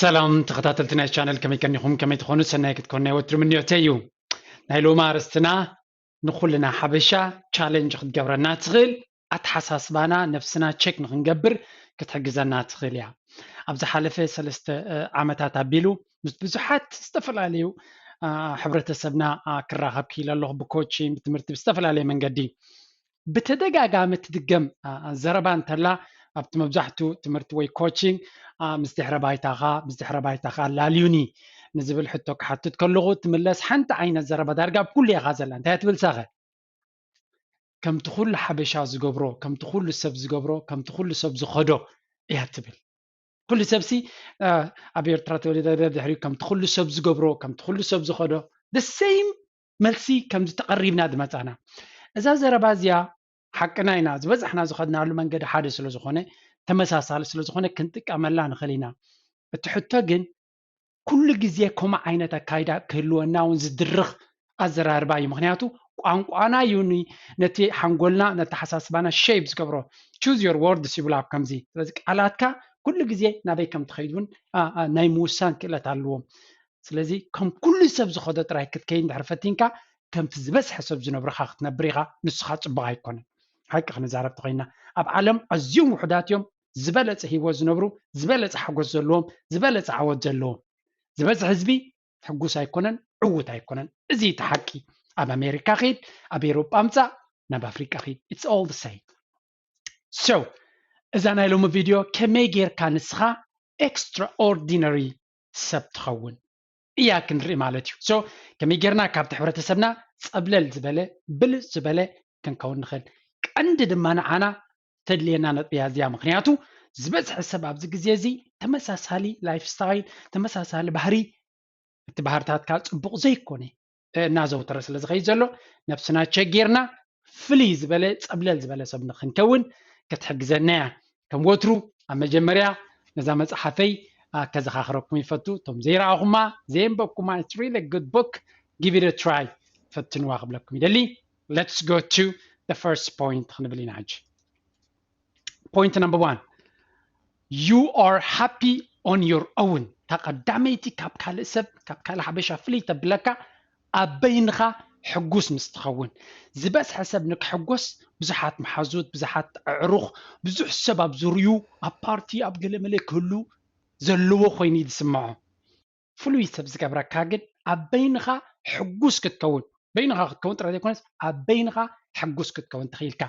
ሰላም ተኸታተልቲ ናይ ቻነል፣ ከመይ ቀኒኹም? ከመይ ትኾኑ? ሰናይ ክትኮኑ ናይ ወትሩ ምንዮተይ እዩ። ናይ ሎሚ ኣርእስትና ንኹልና ሓበሻ ቻለንጅ ክትገብረና ትኽእል ኣተሓሳስባና፣ ነፍስና ቸክ ንኽንገብር ክትሕግዘና ትኽእል እያ። ኣብ ዝሓለፈ ሰለስተ ዓመታት ኣቢሉ ምስ ብዙሓት ዝተፈላለዩ ሕብረተሰብና ክራኸብ ክኢለ ኣለኹ፣ ብኮቺንግ፣ ብትምህርቲ፣ ብዝተፈላለየ መንገዲ። ብተደጋጋሚ ትድገም ዘረባ እንተላ ኣብቲ መብዛሕቱ ትምህርቲ ወይ ኮቺንግ ምስ ድሕረ ባይታኻ ምስ ድሕረ ባይታኻ ኣላልዩኒ ንዝብል ሕቶ ክሓትት ከለኹ ትምለስ ሓንቲ ዓይነት ዘረባ ዳርጋ ኣብ ኩሉ ኢኻ ዘላ። እንታይ ትብል ሳኸ? ከምቲ ኩሉ ሓበሻ ዝገብሮ፣ ከምቲ ኩሉ ሰብ ዝገብሮ፣ ከምቲ ኩሉ ሰብ ዝኸዶ እያ ትብል። ኩሉ ሰብሲ ኣብ ኤርትራ ተወሊደ ድሕሪኡ ከምቲ ኩሉ ሰብ ዝገብሮ፣ ከምቲ ኩሉ ሰብ ዝኸዶ፣ the same መልሲ ከምዚ ተቐሪብና ዝመጻና። እዛ ዘረባ እዚኣ ሓቅና ኢና፣ ዝበዛሕና ዝኸድናሉ መንገዲ ሓደ ስለ ዝኾነ፣ ተመሳሳሊ ስለ ዝኾነ ክንጥቀመላ ንኽእል ኢና። እቲ ሕቶ ግን ኩሉ ግዜ ከምኡ ዓይነት ኣካይዳ ክህልወና እውን ዝድርኽ ኣዘራርባ እዩ። ምኽንያቱ ቋንቋና እዩ ነቲ ሓንጎልና፣ ነተሓሳስባና ሸይፕ ዝገብሮ። ቹዝ ዮር ወርድስ ይብሉ ኣብ ከምዚ። ስለዚ ቃላትካ ኩሉ ግዜ ናበይ ከም ትኸይድ እውን ናይ ምውሳን ክእለት ኣለዎም። ስለዚ ከም ኩሉ ሰብ ዝኸዶ ጥራይ ክትከይድ እንድሕር ፈቲንካ፣ ከምቲ ዝበዝሐ ሰብ ዝነብርኻ ክትነብር ኢኻ። ንስኻ ጽቡቕ ኣይኮነን። ሓቂ ክንዛረብ ተኾይና ኣብ ዓለም ኣዝዮም ውሑዳት እዮም ዝበለጸ ህይወት ዝነብሩ፣ ዝበለጸ ሓጎስ ዘለዎም፣ ዝበለጸ ዓወት ዘለዎም። ዝበዝሕ ህዝቢ ሕጉስ ኣይኮነን፣ ዕዉት ኣይኮነን። እዚ እቲ ሓቂ። ኣብ ኣሜሪካ ኺድ፣ ኣብ ኤሮጳ ምጻእ፣ ናብ ኣፍሪቃ ኺድ፣ it's all the same። So እዛ ናይ ሎሚ ቪድዮ ከመይ ጌርካ ንስኻ ኤክስትራኦርዲነሪ ሰብ ትኸውን እያ ክንርኢ ማለት እዩ። So ከመይ ጌርና ካብቲ ሕብረተሰብና ጸብለል ዝበለ ብልጽ ዝበለ ክንከውን ንኽእል። ቀንዲ ድማ ንዓና ተድልየና ነጥቢ እያ እዚኣ። ምኽንያቱ ዝበዝሐ ሰብ ኣብዚ ግዜ እዚ ተመሳሳሊ ላይፍ ስታይል፣ ተመሳሳሊ ባህሪ፣ እቲ ባህርታትካ ጽቡቕ ዘይኮነ እናዘውተረ ስለ ዝኸይድ ዘሎ፣ ነብስና ቸጌርና ፍልይ ዝበለ ጸብለል ዝበለ ሰብ ንኽንከውን ክትሕግዘና እያ። ከም ወትሩ ኣብ መጀመርያ ነዛ መጽሓፈይ ከዘኻኽረኩም ይፈቱ። እቶም ዘይረኣኹማ፣ ዘየንበብኩማ፣ it's really good book, give it a try፣ ፈትንዋ ክብለኩም ይደሊ። Let's go to the first point ክንብል ኢና ሕጂ። Point number one, you are happy on your own። እታ ቀዳመይቲ ካብ ካልእ ሰብ፣ ካብ ካልእ ሓበሻ ፍልይ ተብለካ ኣብ በይንኻ ሕጉስ ምስ ትኸውን። ዝበዝሐ ሰብ ንክሕጎስ ብዙሓት መሓዙት፣ ብዙሓት ኣዕሩኽ፣ ብዙሕ ሰብ ኣብ ዙርዩ ኣብ ፓርቲ ኣብ ገለመለ ክህሉ ዘለዎ ኮይኑ እዩ ዝስምዖ። ፍሉይ ሰብ ዝገብረካ ግን ኣብ በይንኻ ሕጉስ ክትከውን፣ በይንኻ ክትከውን ጥራይ ዘይኮነስ ኣብ በይንኻ ሕጉስ ክትከውን ተኽኢልካ።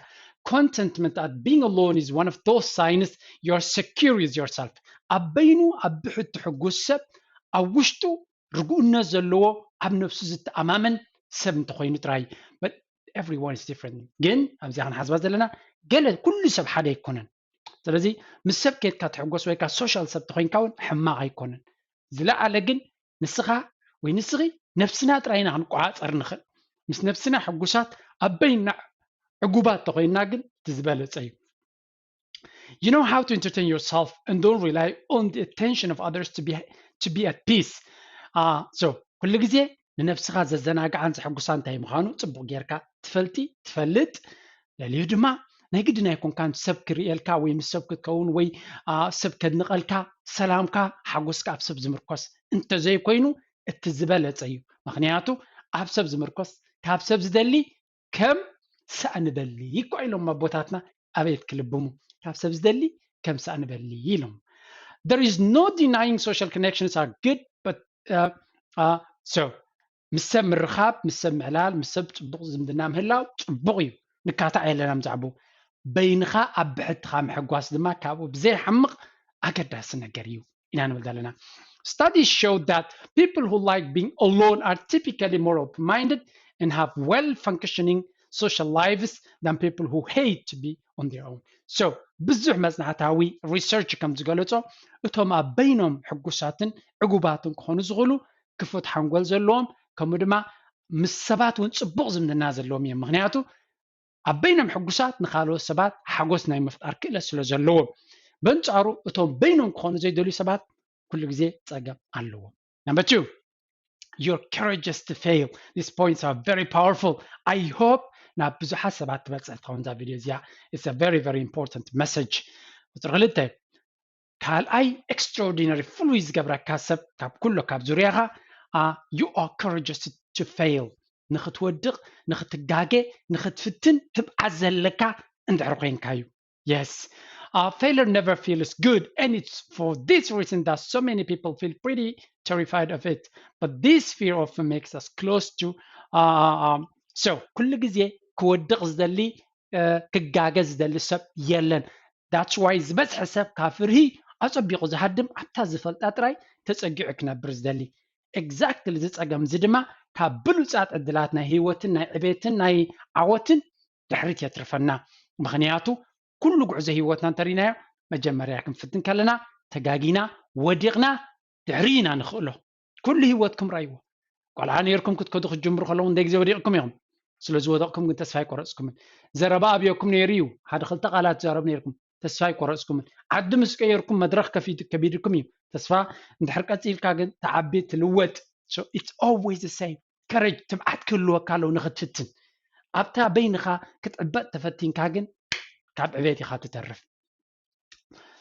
Contentment at being alone is one of those signs you are secure with yourself። ኣብ በይኑ ኣብ ብሕቱ ሕጉስ ሰብ ኣብ ውሽጡ ርጉእነት ዘለዎ ኣብ ነብሱ ዝተኣማመን ሰብ እንተኾይኑ ጥራይ። But everyone is different። ግን ኣብዚኣ ክንሓስባ ዘለና ገለ ኩሉ ሰብ ሓደ ኣይኮነን። ስለዚ ምስ ሰብ ኬድካ ትሕጎስ ወይ ከዓ ሶሻል ሰብ ተኾይንካ እውን ሕማቕ ኣይኮነን። ዝለዓለ ግን ንስኻ ወይ ንስኺ ነብስና ጥራይ ኢና ክንቆፃፀር ንኽእል። ምስ ነብስና ሕጉሳት ኣብ በይንና ዕጉባት ተኾይንና ግን እቲ ዝበለፀ እዩ። You know how to entertain yourself and don't rely on the attention of others to be, to be at peace. Uh, so ኩሉ ግዜ ንነብስኻ ዘዘናግዓን ዘሐጉሳ እንታይ ምዃኑ ጽቡቕ ጌርካ ትፈልጢ፣ ትፈልጥ። ለልዩ ድማ ናይ ግድን ኣይኮንካን ሰብ ክርእየልካ ወይ ምስ ሰብ ክትከውን ወይ ሰብ ከድንቐልካ። ሰላምካ ሓጎስካ ኣብ ሰብ ዝምርኮስ እንተዘይኮይኑ እቲ ዝበለጸ እዩ። ምኽንያቱ ኣብ ሰብ ዝምርኮስ ካብ ሰብ ዝደሊ ከም ሳእኒ በሊ እኳ ኢሎም ኣቦታትና ኣበየት ክልብሙ። ካብ ሰብ ዝደሊ ከም ሳእኒ በሊ ኢሎም። There is no denying social connections are good, but uh, uh, so ምስ ሰብ ምርኻብ፣ ምስ ሰብ ምዕላል፣ ምስ ሰብ ጽቡቕ ዝምድና ምህላው ጽቡቕ እዩ። ንካታዕ የለና ብዛዕባኡ። በይንኻ ኣብ ብሕትኻ ምሕጓስ ድማ ካብኡ ብዘይሓምቕ ኣገዳሲ ነገር እዩ ኢና ንብል ዘለና። Studies show that people who like being alone are typically more open-minded and have well-functioning social lives than people who hate to be on their own. So ብዙሕ መጽናዕታዊ ሪሰርች ከም ዝገለጾ እቶም ኣብ በይኖም ሕጉሳትን ዕጉባትን ክኾኑ ዝኽእሉ ክፉት ሓንጎል ዘለዎም፣ ከምኡ ድማ ምስ ሰባት እውን ጽቡቕ ዝምድና ዘለዎም እዮም። ምኽንያቱ ኣብ በይኖም ሕጉሳት ንኻልኦት ሰባት ሓጎስ ናይ ምፍጣር ክእለት ስለ ዘለዎም። በንጻሩ እቶም በይኖም ክኾኑ ዘይደልዩ ሰባት ኩሉ ግዜ ጸገም ኣለዎም። Number two, you're courageous to fail. These points are very powerful. I hope ናብ ብዙሓት ሰባት ትበጽሕ ትኸውን እዛ ቪድዮ እዚኣ። It's a very, very important message. ቁጽሪ ክልተ፣ ካልኣይ extraordinary ፍሉይ ዝገብረካ ሰብ ካብ ኩሎ ካብ ዙርያኻ you are courageous to fail ንኽትወድቕ ንኽትጋገ ንኽትፍትን ትብዓት ዘለካ እንድሕር ኮይንካ እዩ። Yes. Uh, failure never feels good, and it's for this reason that so many people feel pretty terrified of it. But this fear often makes us close to uh, um, so ኩሉ ግዜ ክወድቕ ዝደሊ ክጋገ ዝደሊ ሰብ የለን። That's why ዝበዝሐ ሰብ ካብ ፍርሂ ኣጸቢቑ ዝሃድም ኣብታ ዝፈልጣ ጥራይ ተጸጊዑ ክነብር ዝደሊ። Exactly እዚ ጸገም እዚ ድማ ካብ ብሉጻት ዕድላት ናይ ህይወትን ናይ ዕቤትን ናይ ዓወትን ድሕሪት የትርፈና። ምኽንያቱ ኩሉ ጉዕዞ ህይወትና እንተሪናዮ መጀመርያ ክንፍትን ከለና ተጋጊና ወዲቕና ድሕሪ ኢና ንኽእሎ። ኩሉ ህይወትኩም ራይዎ። ቆልዓ ነይርኩም ክትከዱ ክትጅምሩ ከለዉ እንደ ግዜ ወዲቕኩም ኢኹም። ስለ ዝወደቕኩም ግን ተስፋ ኣይቆረጽኩምን። ዘረባ ኣብዮኩም ነይሩ እዩ። ሓደ ክልተ ቃላት ትዛረቡ ነይርኩም። ተስፋ ኣይቆረጽኩምን። ዓዲ ምስ ቀየርኩም መድረኽ ከፊት- ከቢድኩም እዩ። ተስፋ እንድሕር ቀጺልካ ግን ትዓቢ ትልወጥ። So it's always the same. Courage ትብዓት ክህልወካ ኣለዎ ንኽትፍትን። ኣብታ በይንኻ ክትዕበጥ ተፈቲንካ ግን ካብ ዕቤት ኢኻ ትተርፍ።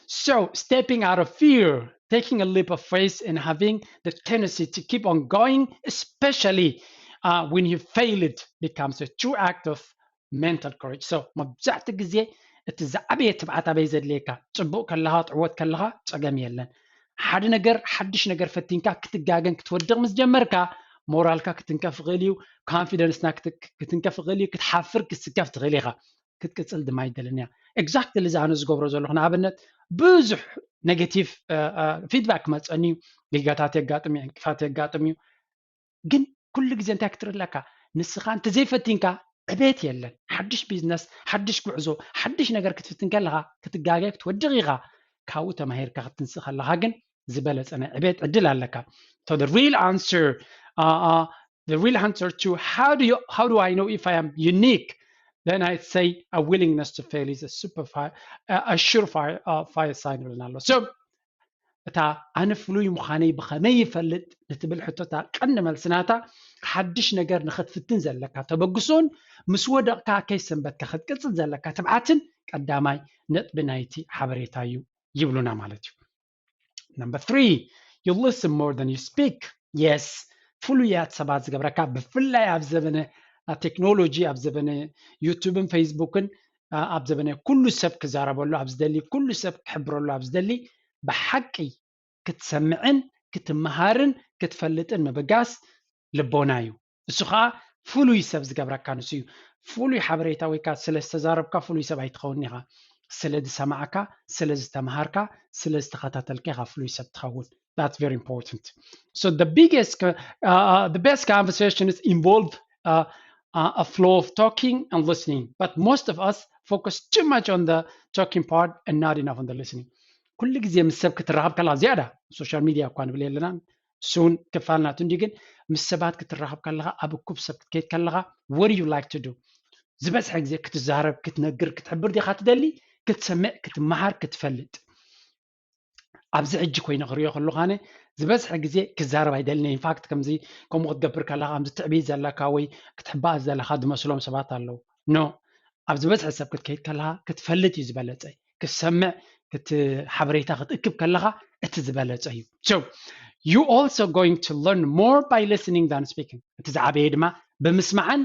So, stepping out of fear, taking a leap of faith, and having the tendency to keep on going, especially uh, when you fail it, becomes a true act of mental courage. So, መብዛሕትኡ ግዜ እቲ ዝዓበየ ትብዓት ኣበይ ዘድልየካ? ጽቡቕ ከለኻ፣ ትዕወት ከለኻ ጸገም የለን። ሓደ ነገር፣ ሓድሽ ነገር ፈቲንካ ክትጋገን ክትወድቕ ምስ ጀመርካ፣ ሞራልካ ክትንከፍ ይኽእል እዩ፣ ኮንፊደንስና ክት- ክትንከፍ ይኽእል እዩ፣ ክትሓፍር ክትስከፍ ትኽእል ኢኻ። ክትቅጽል ድማ ይደልን እያ። Exactly እዚ ኣነ ዝገብሮ ዘለኹ ንኣብነት ብዙሕ negative feedback ክመፀኒ እዩ። ጌጋታት የጋጥም እዩ፣ ዕንቅፋት የጋጥም እዩ። ግን ኩሉ ግዜ እንታይ ክትርኢ ኣለካ? ንስኻ እንተዘይፈቲንካ ዕቤት የለን። ሓድሽ ቢዝነስ፣ ሓድሽ ጉዕዞ፣ ሓድሽ ነገር ክትፍትን ከለኻ ክትጋገ ክትወድቕ ኢኻ። ካብኡ ተማሂርካ ክትንስእ ከለኻ ግን ዝበለፀ ናይ ዕቤት ዕድል ኣለካ። So the real answer uh, uh, the real answer to how do you how do I know if I am unique? Then I'd say a willingness to fail is a super fire, a surefire uh, fire sign ብለና ኣሎ። So እታ ኣነ ፍሉይ ምዃነይ ብኸመይ ይፈልጥ ንትብል ሕቶታ ቀንዲ መልስናታ ሓድሽ ነገር ንኽትፍትን ዘለካ ተበግሶን ምስ ወደቕካ ከይሰንበትካ ክትቅጽል ዘለካ ትብዓትን ቀዳማይ ነጥቢ ናይቲ ሓበሬታ እዩ ይብሉና ማለት እዩ። Number three, you listen more than you speak. Yes, ፍሉያት ሰባት ዝገብረካ ብፍላይ ኣብ ዘበነ ቴክኖሎጂ ኣብ ዘበነ ዩቱብን ፌስቡክን ኣብ ዘበነ ኩሉ ሰብ ክዛረበሉ ኣብ ዝደሊ ኩሉ ሰብ ክሕብረሉ ኣብ ዝደሊ ብሓቂ ክትሰምዕን ክትመሃርን ክትፈልጥን ምብጋስ ልቦና እዩ። እሱ ከዓ ፍሉይ ሰብ ዝገብረካ ንሱ እዩ። ፍሉይ ሓበሬታ ወይ ከዓ ስለ ዝተዛረብካ ፍሉይ ሰብ ኣይትኸውን ኢኻ። ስለ ዝሰማዕካ፣ ስለ ዝተምሃርካ፣ ስለ ዝተኸታተልካ ኢኻ ፍሉይ ሰብ ትኸውን። That's very important. So the biggest, uh, uh, the best conversations involve uh, uh, a flow of talking and listening, but most of us focus too much on the talking part and not enough on the listening. ኩሉ ግዜ ምስ ሰብ ክትራኸብ ከላ ዝያዳ ሶሻል ሚድያ እኳ ንብል የለና እሱን ክፋል ናቱ እንዲ ግን ምስ ሰባት ክትራኸብ ከለኻ ኣብ እኩብ ሰብ ክትከይድ ከለኻ what do you like to do ዝበዝሐ ግዜ ክትዛረብ ክትነግር ክትሕብር ዲኻ ትደሊ ክትሰምዕ ክትመሃር ክትፈልጥ ኣብዚ ሕጂ ኮይነ ክሪኦ ከለኹ ኣነ ዝበዝሐ ግዜ ክዛረብ ኣይደልን ኢንፋክት ከምዚ ከምኡ ክትገብር ከለኻ ከምዚ ትዕብይ ዘለካ ወይ ክትሕባእ ዘለካ ዝመስሎም ሰባት ኣለዉ ኖ ኣብ ዝበዝሐ ሰብ ክትከይድ ከለኻ ክትፈልጥ እዩ ዝበለፀ ክትሰምዕ ሓበሬታ ክትእክብ ከለኻ እቲ ዝበለፀ እዩ so you also going to learn more by listening than speaking እቲ ዝዓበየ ድማ ብምስማዕን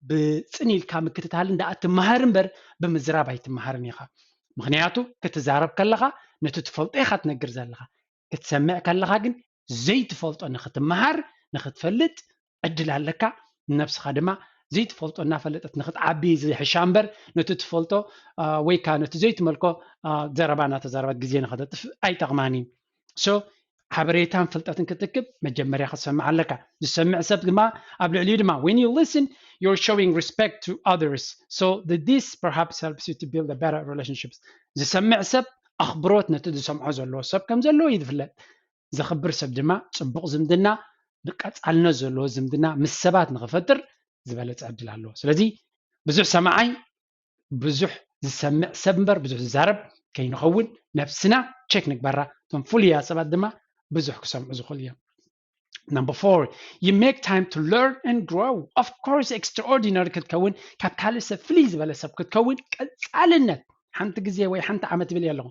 ብፅን ኢልካ ምክትታልን ደኣ ትመሃር እምበር ብምዝራብ ኣይትመሃርን ኢኻ ምክንያቱ ክትዛረብ ከለኻ ነቲ ትፈልጦ ኢኻ ትነግር ዘለኻ ክትሰምዕ ከለኻ ግን ዘይትፈልጦ ንክትመሃር ንክትፈልጥ ዕድል ኣለካ ነብስኻ ድማ ዘይትፈልጦ እናፈለጠት ንክትዓቢ ዝሕሻ እምበር ነቲ ትፈልጦ ወይ ከዓ ነቲ ዘይትመልኮ ዘረባ እናተዛረበት ግዜ ንኸተጥፍ ኣይጠቕማን እዩ so ሓበሬታን ፍልጠትን ክትክብ መጀመርያ ክትሰምዕ ኣለካ ዝሰምዕ ሰብ ድማ ኣብ ልዕሊኡ ድማ when you listen you're showing respect to others so the, this perhaps helps you to build a better relationships ዝሰምዕ ሰብ ኣኽብሮት ነቲ ዝሰምዖ ዘለዎ ሰብ ከም ዘለዎ እዩ ዝፍለጥ ዘኽብር ሰብ ድማ ፅቡቕ ዝምድና ብቀፃልነት ዘለዎ ዝምድና ምስ ሰባት ንኽፈጥር ዝበለፀ ዕድል ኣለዎ ስለዚ ብዙሕ ሰማዓይ ብዙሕ ዝሰምዕ ሰብ እምበር ብዙሕ ዝዛረብ ከይንኸውን ነብስና ቸክ ንግበራ እቶም ፍሉያ ሰባት ድማ ብዙሕ ክሰምዑ ዝኽእሉ እዮም Number four, you make time to learn and grow. Of course, extraordinary ክትከውን ካብ ካልእ ሰብ ፍልይ ዝበለ ሰብ ክትከውን ቀፃልነት ሓንቲ ግዜ ወይ ሓንቲ ዓመት ይብል ኣለኹ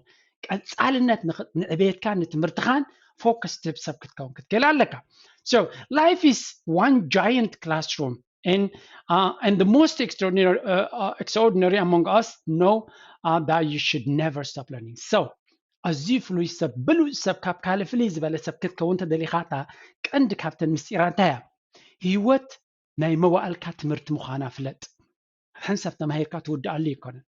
ቀፃልነት ንዕቤትካን ንትምህርትኻን focus ሰብ ክትከውን ክትክእል ኣለካ። So life is one giant classroom, and uh, and the most extraordinary uh, uh, extraordinary among us know uh, that you should never stop learning. So ኣዝዩ ፍሉይ ሰብ፣ ብሉፅ ሰብ፣ ካብ ካልእ ፍልይ ዝበለ ሰብ ክትከውን ተደሊኻ፣ እታ ቀንዲ ካብተን ምስጢራ እንታይ እያ? ህይወት ናይ መዋእልካ ትምህርቲ ምዃና ፍለጥ። ሕንሰብ ተማሂርካ ትውድኣሉ ኣይኮነን፣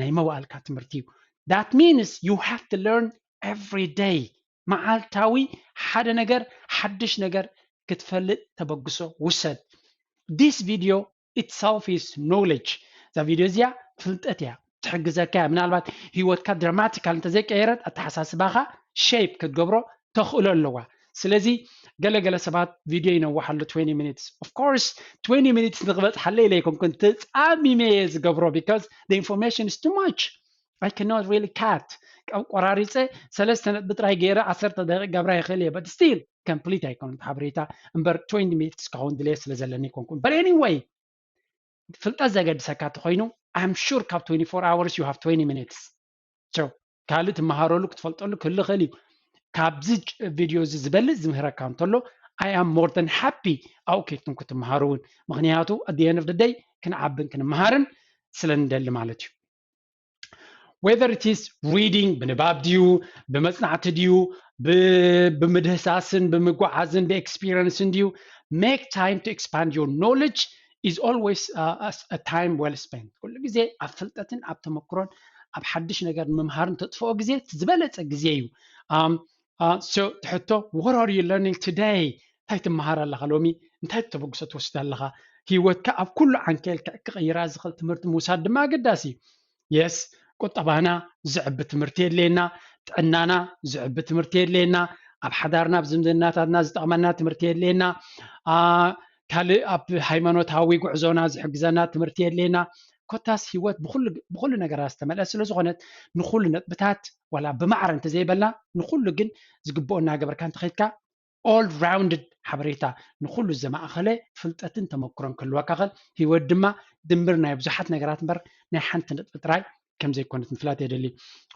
ናይ መዋእልካ ትምህርቲ እዩ። That means you have to learn every day. መዓልታዊ ሓደ ነገር፣ ሓድሽ ነገር ክትፈልጥ ተበግሶ ውሰድ። This video itself is knowledge። እዛ ቪድዮ እዚኣ ፍልጠት እያ፣ ትሕግዘካ እያ። ምናልባት ህይወትካ ድራማቲካል እንተዘይቀየረት፣ ኣተሓሳስባኻ ሼፕ ክትገብሮ ተኽእሎ ኣለዋ። ስለዚ ገለገለ ሰባት ቪድዮ ይነውሓሉ twenty minutes። Of course twenty minutes ንክበፅሓለ ኢለ ኣይኮንኩን ተፃሚመ እየ ዝገብሮ፣ because the information is too much. I cannot really cut። ቆራሪፀ ሰለስተ ነጥቢ ጥራይ ገይረ ዓሰርተ ደቂቕ ገብራ ይኽእል እየ፣ but still complete ኣይኮነን ሓበሬታ እምበር twenty minutes ክኸውን ድልየ ስለ ዘለኒ ኣይኮንኩን። But anyway ፍልጠት ዘገድሰካ እንተኾይኑ I'm sure ካብ twenty-four hours you have twenty minutes። So ካልእ ትመሃረሉ ክትፈልጠሉ ክህሉ ይኽእል እዩ። ካብዚ ቪድዮ እዚ ዝበልፅ ዝምህረካ እንተሎ I am more than happy ኣብኡ ከይድኩም ክትመሃሩ እውን። ምኽንያቱ at the end of the day ክንዓብን ክንመሃርን ስለ ንደሊ ማለት እዩ። Whether it is reading ብንባብ ድዩ፣ ብመፅናዕቲ ድዩ፣ ብምድህሳስን ብምጓዓዝን ብኤክስፒሪየንስን ድዩ፣ make time to expand your knowledge is always uh, a time well spent። ኩሉ ግዜ ኣብ ፍልጠትን ኣብ ተመክሮን ኣብ ሓድሽ ነገር ንምምሃርን ተጥፍኦ ግዜ ዝበለፀ ግዜ እዩ። ትሕቶ what are you learning today? እንታይ ትመሃር ኣለኻ ሎሚ? እንታይ ተበግሶ ትወስድ ኣለኻ? ህይወትካ ኣብ ኩሉ ዓንኬል ክቕይራ ዝኽእል ትምህርቲ ምውሳድ ድማ ኣገዳሲ እዩ። የስ ቁጠባና ዝዕቢ ትምህርቲ የድልየና፣ ጥዕናና ዝዕቢ ትምህርቲ የድልየና፣ ኣብ ሓዳርና ኣብ ዝምድናታትና ዝጠቕመና ትምህርቲ የድልየና፣ ካልእ ኣብ ሃይማኖታዊ ጉዕዞና ዝሕግዘና ትምህርቲ የድልየና። ኮታስ ህይወት ብኩሉ ነገራት ዝተመልአ ስለ ዝኾነት ንኩሉ ነጥብታት ዋላ ብማዕረ እንተዘይበልና ንኩሉ ግን ዝግብኦ እናገበርካ እንተኸይድካ all rounded ሓበሬታ ንኩሉ ዘማእኸለ ፍልጠትን ተመክሮን ክህልወካ ኸል ህይወት ድማ ድምር ናይ ብዙሓት ነገራት እምበር ናይ ሓንቲ ነጥቢ ጥራይ ከም ዘይኮነት ምፍላጥ የደሊ።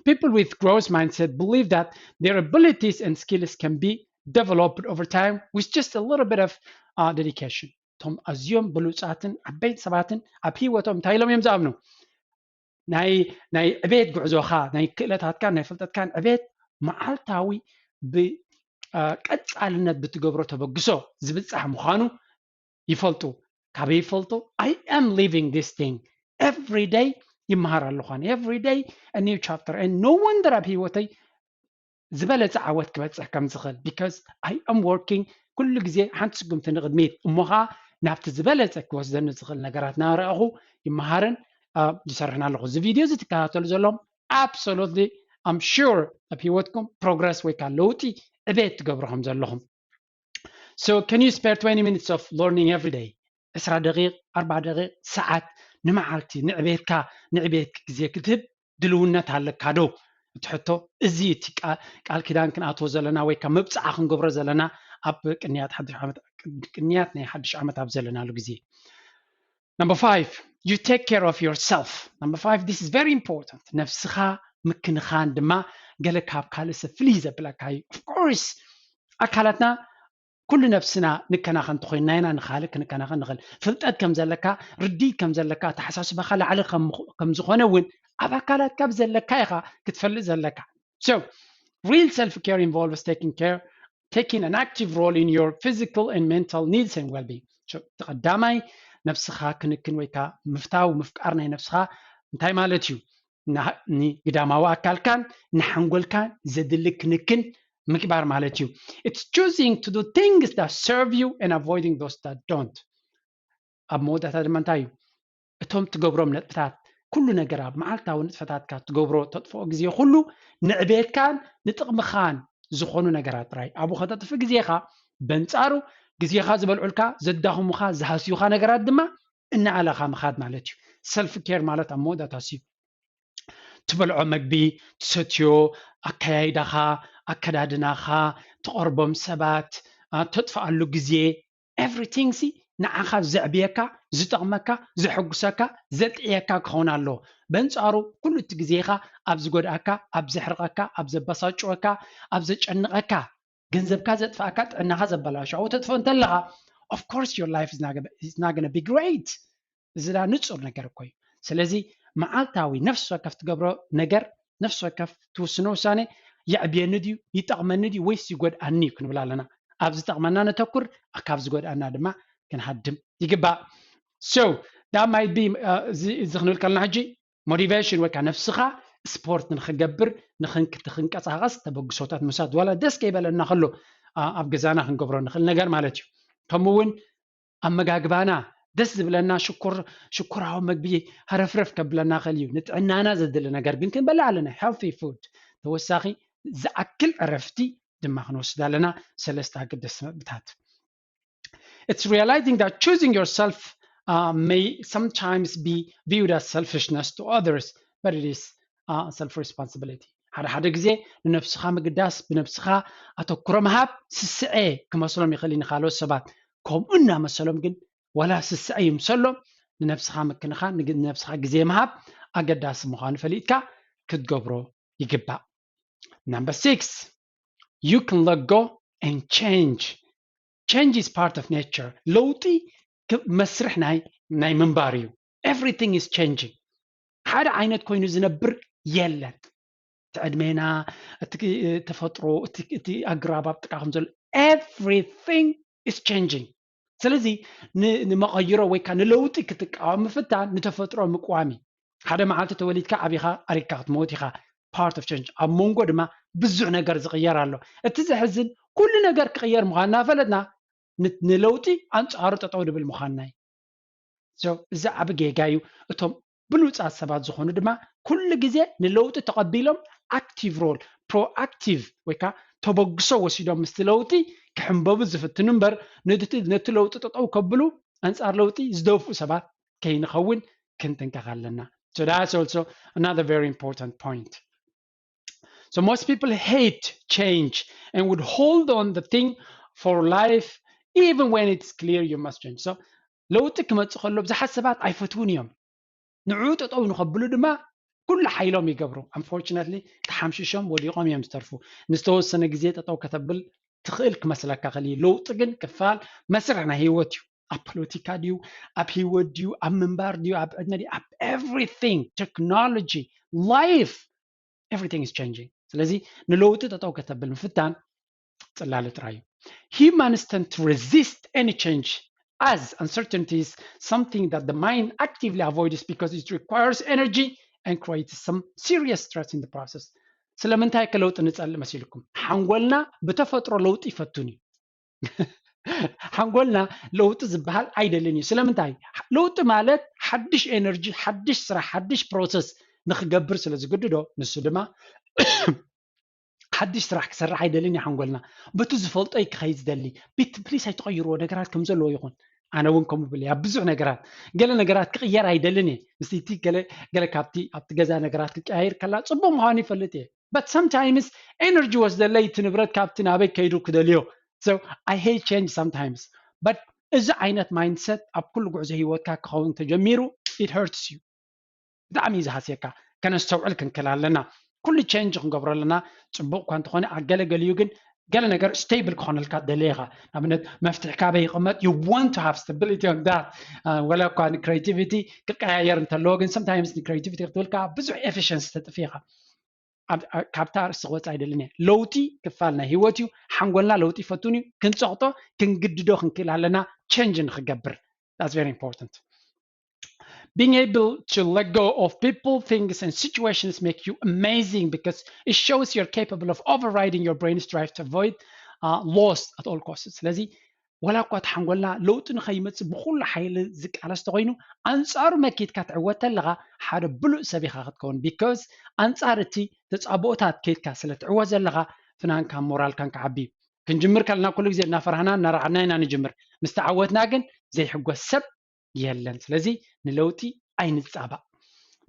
People with growth mindset believe that their abilities and skills can be developed over time with just a little bit of uh, dedication. እቶም ኣዝዮም ብሉፃትን ዓበይቲ ሰባትን ኣብ ህይወቶም እንታይ ኢሎም እዮም ዝኣምኑ? ናይ ናይ ዕቤት ጉዕዞኻ ናይ ክእለታትካን ናይ ፍልጠትካን ዕቤት መዓልታዊ ብቀፃልነት ብትገብሮ ተበግሶ ዝብፃሕ ምዃኑ ይፈልጡ። ካበይ ይፈልጡ? I am living this thing every day። ይመሃር ኣለኹ ኣነ every day a new chapter and no wonder ኣብ ህይወተይ ዝበለፀ ዓወት ክበፅሕ ከም ዝኽእል because I am working ኩሉ ግዜ ሓንቲ ስጉምቲ ንቕድሚት እሞ ኸዓ ናብቲ ዝበለፀ ክወስደኒ ዝኽእል ነገራት እናረኣኹ ይመሃርን ዝሰርሕን ኣለኹ። እዚ ቪድዮ እዚ ትከታተሉ ዘለኹም absolutely I'm sure ኣብ ህይወትኩም ፕሮግረስ ወይ ከዓ ለውጢ ዕቤት ትገብሩ ከም ዘለኹም። So can you spare twenty minutes of learning every day? ዕስራ ደቂቕ ኣርባዓ ደቂቕ ሰዓት ንመዓልቲ ንዕቤትካ ንዕቤት ግዜ ክትህብ ድልውነት ኣለካ ዶ? እቲ ሕቶ እዚ እቲ ቃል ኪዳን ክንኣትዎ ዘለና ወይ ከዓ መብፅዓ ክንገብሮ ዘለና ኣብ ቅንያት ሓድሽ ዓመት ቅንያት ናይ ሓድሽ ዓመት ኣብ ዘለናሉ ግዜ። Number five, you take care of yourself. Number five, this is very important. ነብስኻ ምክንኻን ድማ ገለ ካብ ካልእ ሰብ ፍልይ ዘብለካ እዩ። Of course ኣካላትና ኩሉ ነብስና ንከናኸን እንተኮይንና ኢና ንካልእ ክንከናኸን ንኽእል። ፍልጠት ከም ዘለካ ርድኢት ከም ዘለካ ኣተሓሳስባኻ ላዕሊ ከም ዝኾነ እውን ኣብ ኣካላትካ ብዘለካ ኢኻ ክትፈልጥ ዘለካ። So real self care involves taking care taking an active role in your physical and mental needs and well-being. እቲ ቀዳማይ ነብስኻ ክንክን ወይ ከዓ ምፍታው ምፍቃር ናይ ነብስኻ እንታይ ማለት እዩ? ንግዳማዊ ኣካልካን ንሓንጎልካን ዘድሊ ክንክን ምግባር ማለት እዩ። It's choosing to do things that serve you and avoiding those that don't. ኣብ መወዳእታ ድማ እንታይ እዩ? እቶም ትገብሮም ነጥብታት ኩሉ ነገር ኣብ መዓልታዊ ንጥፈታትካ ትገብሮ ተጥፍኦ ግዜ ኩሉ ንዕቤትካን ንጥቕምኻን ዝኾኑ ነገራት ጥራይ ኣብኡ ከተጥፍእ ግዜኻ በንጻሩ ግዜኻ ዝበልዑልካ ዘዳኽሙኻ ዝሃስዩኻ ነገራት ድማ እናኣለኻ ምኻድ ማለት እዩ። ሰልፍ ኬር ማለት ኣብ መወዳእታ ሲ ትበልዖ መግቢ ትሰትዮ ኣከያይዳኻ ኣከዳድናኻ ትቐርቦም ሰባት ተጥፍኣሉ ግዜ everything ሲ ንዓኻ ዘዕብየካ ዝጠቕመካ፣ ዘሐጉሰካ፣ ዘጥዕየካ ክኸውን ኣለዎ። በንጻሩ ኩሉ እቲ ግዜኻ ኣብ ዝጎድኣካ፣ ኣብ ዘሕርቐካ፣ ኣብ ዘበሳጭወካ፣ ኣብ ዘጨንቐካ፣ ገንዘብካ ዘጥፍኣካ፣ ጥዕናኻ ዘበላሽዖ ተጥፍኦ እንተለኻ፣ of course your life is not gonna be great። እዚ ዳ ንጹር ነገር እኮ እዩ። ስለዚ መዓልታዊ ነፍሲ ወከፍ ትገብሮ ነገር፣ ነፍሲ ወከፍ ትውስኖ ውሳኔ የዕብየኒ ድዩ፣ ይጠቕመኒ ድዩ ወይስ ይጎድኣኒ እዩ ክንብል ኣለና። ኣብ ዝጠቕመና ነተኩር፣ ካብ ዝጎድኣና ድማ ክንሃድም ይግባእ። So that might be እዚ እዚ ክንብል ከለና ሕጂ ሞቲቬሽን ወይ ከዓ ነፍስኻ ስፖርት ንክገብር ንክንቀሳቀስ ተበግሶታት ምውሳድ ዋላ ደስ ከይበለና ከሎ ኣብ ገዛና ክንገብሮ ንክእል ነገር ማለት እዩ። ከምኡ እውን ኣመጋግባና ደስ ዝብለና ሽኮር ሽኮራዊ መግቢ ሃረፍረፍ ከብለና ክእል እዩ። ንጥዕናና ዘድሊ ነገር ግን ክንበልዕ ኣለና፣ healthy food። ተወሳኺ ዝኣክል ዕረፍቲ ድማ ክንወስድ ኣለና። ሰለስተ ኣገደስቲ ነጥብታት። It's realizing that choosing yourself uh, may sometimes be viewed as selfishness to others, but it is uh, self responsibility. ሓደ ሓደ ግዜ ንነብስኻ ምግዳስ፣ ብነብስኻ ኣተኩሮ ምሃብ ስስዐ ክመስሎም ይኽእል እዩ ንኻልኦት ሰባት። ከምኡ እናመሰሎም ግን ዋላ ስስዐ ይምሰሎም፣ ንነብስኻ ምክንኻን፣ ንነብስኻ ግዜ ምሃብ ኣገዳሲ ምዃኑ ፈሊጥካ ክትገብሮ ይግባእ። Number six, you can let go and change. Change is part of nature. ለውጢ መስርሕ ናይ ናይ ምንባር እዩ። Everything is changing. ሓደ ዓይነት ኮይኑ ዝነብር የለን። እቲ ዕድሜና፣ እቲ ተፈጥሮ፣ እቲ ኣግራብ ኣብ ጥቃ ከም ዘሎ everything is changing። ስለዚ ንመቐይሮ ወይ ከዓ ንለውጢ ክትቃወም ምፍታን ንተፈጥሮ ምቅዋም እዩ። ሓደ መዓልቲ ተወሊድካ ዓቢኻ ኣሪግካ ክትመውት ኢኻ። Part of change። ኣብ መንጎ ድማ ብዙሕ ነገር ዝቕየር ኣሎ። እቲ ዘሕዝን ኩሉ ነገር ክቕየር ምዃንና ፈለጥና ንለውጢ ኣንጻሩ ጠጠው ድብል ምዃንና እዩ። እዚ ዓቢ ጌጋ እዩ። እቶም ብሉጻት ሰባት ዝኾኑ ድማ ኩሉ ግዜ ንለውጢ ተቐቢሎም ኣክቲቭ ሮል፣ ፕሮኣክቲቭ ወይ ከዓ ተበግሶ ወሲዶም ምስቲ ለውጢ ክሕንበቡ ዝፍትኑ እምበር ነቲ ለውጢ ጠጠው ከብሉ ኣንጻር ለውጢ ዝደፍኡ ሰባት ከይንኸውን ክንጥንቀቕ ኣለና። So that's also another very important point. So most people hate change and would hold on the thing for life even when it's clear you must change. So ለውጢ ክመጽእ ከሎ ብዙሓት ሰባት ኣይፈትውን እዮም። ንዕኡ ጠጠው ንኸብሉ ድማ ኩሉ ሓይሎም ይገብሩ። Unfortunately ተሓምሽሾም ወዲቖም እዮም ዝተርፉ። ንዝተወሰነ ግዜ ጠጠው ከተብል ትኽእል ክመስለካ ከሊ ለውጢ ግን ክፋል መስርሕ ናይ ህይወት እዩ። ኣብ ፖለቲካ ድዩ፣ ኣብ ህይወት ድዩ፣ ኣብ ምንባር ድዩ፣ ኣብ ዕድመ ድዩ፣ ኣብ everything፣ technology፣ life, everything is changing። ስለዚ ንለውጢ ጠጠው ከተብል ምፍታን ጽላለ ጥራይ እዩ። Humans tend to resist any change as uncertainty is something that the mind actively avoids because it requires energy and creates some serious stress in the process. ስለምንታይ ከ ለውጢ ንጸልእ መሲልኩም? ሓንጎልና ብተፈጥሮ ለውጢ ይፈቱን እዩ። ሓንጎልና ለውጢ ዝበሃል ኣይደልን እዩ። ስለምንታይ? ለውጢ ማለት ሓድሽ ኤነርጂ፣ ሓድሽ ስራሕ፣ ሓድሽ ፕሮሰስ ንክገብር ስለ ዝግድዶ፣ ንሱ ድማ ሓድሽ ስራሕ ክሰርሕ ኣይደልን እዩ ሓንጎልና። በቲ ዝፈልጦ እዩ ክኸይድ ዝደሊ። ቢት ፕሊስ ኣይትቐይርዎ፣ ነገራት ከም ዘለዎ ይኹን። ኣነ እውን ከምኡ ብለ ኣብ ብዙሕ ነገራት፣ ገለ ነገራት ክቕየር ኣይደልን እየ። ምስቲ እቲ ገለ ገለ ካብቲ ኣብቲ ገዛ ነገራት ክቀያየር ከላ ጽቡቕ ምዃኑ ይፈልጥ እየ። But sometimes ኤነርጂ ወስደለይ፣ እቲ ንብረት ካብቲ ናበይ ከይዱ ክደልዮ። So I hate change sometimes. But እዚ ዓይነት ማይንድሰት ኣብ ኩሉ ጉዕዞ ህይወትካ ክኸውን ተጀሚሩ it hurts you። ብጣዕሚ እዩ ዝሃስየካ። ከነስተውዕል ክንክል ኣለና። ኩሉ ቼንጅ ክንገብሮ ኣለና። ጽቡቕ እኳ እንተኾነ ኣገለገሊኡ ግን ገለ ነገር ስቴብል ክኾነልካ ትደሊ ኢኻ። ንኣብነት መፍትሕካ ኣበይ ይቕመጥ? You want to have stability on that። ወላ እኳ ንክሬቲቪቲ ክቀያየር እንተለዎ ግን sometimes ንክሬቲቪቲ ክትብል ከኣ ብዙሕ ኤፊሽንሲ ተጥፊ ኢኻ። ካብታ ኣርእስቲ ክወጽእ ኣይደልን እየ። ለውጢ ክፋል ናይ ህይወት እዩ። ሓንጎልና ለውጢ ይፈቱን እዩ። ክንጸቕጦ ክንግድዶ ክንክእል ኣለና ቼንጅ ንክገብር። That's very important. Being able to let go of people, things and situations make you amazing because it shows you're capable of overriding your brain's drive to avoid uh, loss at all costs. ስለዚ ወላ እኳ እቲ ሓንጎልና ለውጢ ንኸይመጽእ ብኹሉ ሓይሊ ዝቃለስ ተኾይኑ ኣንጻሩ መኪትካ ትዕወት ተለኻ ሓደ ብሉእ ሰብ ኢኻ ክትከውን። ቢኮዝ ኣንጻር እቲ ተጻብኦታት ከይድካ ስለ ትዕወት ዘለኻ ፍናንካን ሞራልካን ክዓቢ እዩ። ክንጅምር ከለና ኩሉ ግዜ እናፈራህና እናረዓድና ኢና ንጅምር። ምስ ተዓወትና ግን ዘይሕጎስ ሰብ የለን። ስለዚ ንለውጢ ኣይንጻባእ።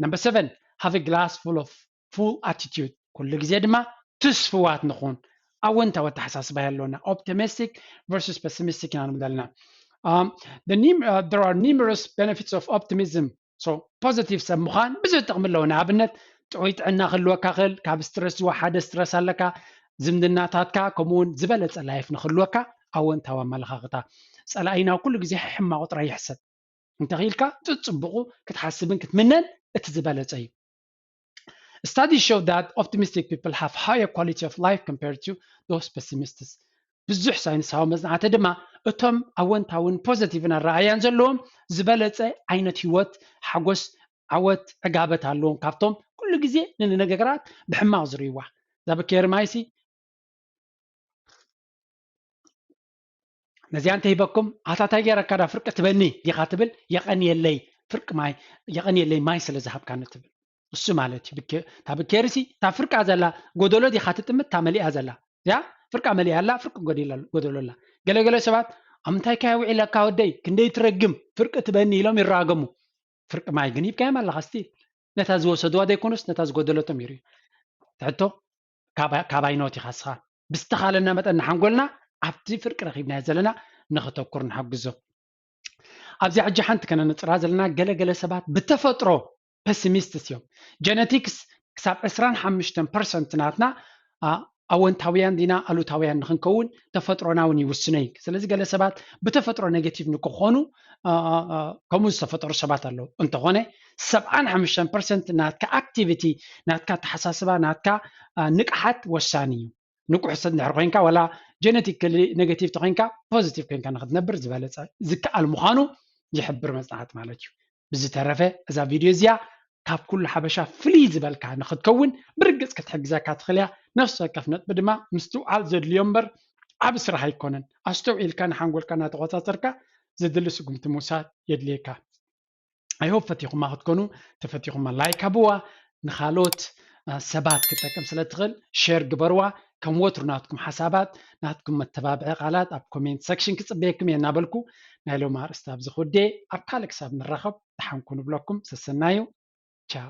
Number seven, have a glass full of full attitude። ኩሉ ግዜ ድማ ትስፍዋት ንኹን። ኣወንታዊ ኣተሓሳስባ ኣለና። Optimistic versus pessimistic ኢና ንብል ኣለና። Um, the num- uh, there are numerous benefits of optimism. So positive ሰብ ምዃን ብዙሕ ጥቕሚ ኣለዎ። ንኣብነት ጥዑይ ጥዕና ክህልወካ ክእል፣ ካብ ስትረስ ዝወሓደ ስትረስ ኣለካ፣ ዝምድናታትካ ከምኡ እውን ዝበለፀ ላይፍ ንክህልወካ ኣወንታዊ ኣመለኻኽታ። ፀላኢና ኩሉ ግዜ ሕማቑ ጥራይ ይሕሰብ። እንተኽኢልካ ጽጽቡቑ ክትሓስብን ክትምነን እቲ ዝበለጸ እዩ። Studies show that optimistic people have higher quality of life compared to those pessimists. ብዙሕ ሳይንሳዊ መጽናዕቲ ድማ እቶም ኣወንታውን ፖዘቲቭን ኣረኣያን ዘለዎም ዝበለጸ ዓይነት ህይወት፣ ሓጎስ፣ ዓወት፣ ዕጋበት ኣለዎም ካብቶም ኩሉ ግዜ ንነገራት ብሕማቕ ዝርእይዋ። እዛ ብኬር ማይሲ ነዚኣ እንተሂበኩም ኣታ እንታይ ገይረካ ዳ ፍርቂ ትበኒ ዲኻ ትብል፣ የቐንየለይ ፍርቂ ማይ፣ የቐንየለይ ማይ ስለ ዝሃብካኒ ትብል። እሱ ማለት እዩ ብኬ- እታ ብኬርሲ እታ ፍርቃ ዘላ ጎደሎ ዲኻ ትጥምት እታ መሊኣ ዘላ እዚኣ ፍርቃ መሊኣ ኣላ ፍርቂ ጎዲላ ጎደሎ ኣላ። ገለገለ ሰባት ኣብ ምንታይ ካያ ውዒለካ ወደይ ክንደይ ትረግም ፍርቂ ትበኒ ኢሎም ይራገሙ። ፍርቂ ማይ ግን ሂብካዮም ኣለኻ ስቲል ነታ ዝወሰድዋ ዘይኮኑስ ነታ ዝጎደለቶም ይርእዩ። ትሕቶ ካባይ ኖት ኢኻ ስኻ ብዝተኻለና መጠን ንሓንጎልና ኣብቲ ፍርቂ ረኺብናዮ ዘለና ንኽተኩር ንሓግዞ። ኣብዚኣ ሕጂ ሓንቲ ከነነፅራ ዘለና ገለገለ ሰባት ብተፈጥሮ ፐሲሚስትስ እዮም። ጀነቲክስ ክሳብ ዕስራን ሓሙሽተን ፐርሰንት ናትና ኣወንታውያን ዲና ኣሉታውያን ንክንከውን ተፈጥሮና እውን ይውስኖ እዩ። ስለዚ ገለ ሰባት ብተፈጥሮ ኔጌቲቭ ንክኾኑ ከምኡ ዝተፈጠሩ ሰባት ኣለዉ። እንተኾነ ሰብዓን ሓሙሽተን ፐርሰንት ናትካ ኣክቲቪቲ፣ ናትካ ኣተሓሳስባ፣ ናትካ ንቅሓት ወሳኒ እዩ። ንቁሕ ሰብ እንድሕር ኮይንካ ዋላ ጀነቲካሊ ኔጌቲቭ ተኮይንካ ፖዚቲቭ ኮይንካ ንክትነብር ዝበለፀ ዝከኣል ምዃኑ ይሕብር መፅናዕቲ ማለት እዩ። ብዝተረፈ እዛ ቪድዮ እዚኣ ካብ ኩሉ ሓበሻ ፍልይ ዝበልካ ንክትከውን ብርግፅ ክትሕግዘካ ትኽእል እያ። ነፍሲ ወከፍ ነጥቢ ድማ ምስትውዓል ዘድልዮ እምበር ዓቢ ስራሕ ኣይኮነን። ኣስተውዒልካ ንሓንጎልካ እናተቆፃፀርካ ዘድሊ ስጉምቲ ምውሳድ የድልየካ። I hope ፈቲኹማ ክትኮኑ ተፈቲኹማ ላይክ ሃብዋ ንካልኦት ሰባት ክጠቅም ስለ ትኽእል ሼር ግበርዋ። ከም ወትሩ ናትኩም ሓሳባት ናትኩም መተባብዒ ቃላት ኣብ ኮሜንት ሰክሽን ክፅበየኩም እየ እናበልኩ ናይ ሎም ኣርእስቲ ኣብዚ ክውዴ ኣብ ካልእ ክሳብ ንራኸብ ደሓንኩ ንብለኩም ሰሰናዩ። ቻው።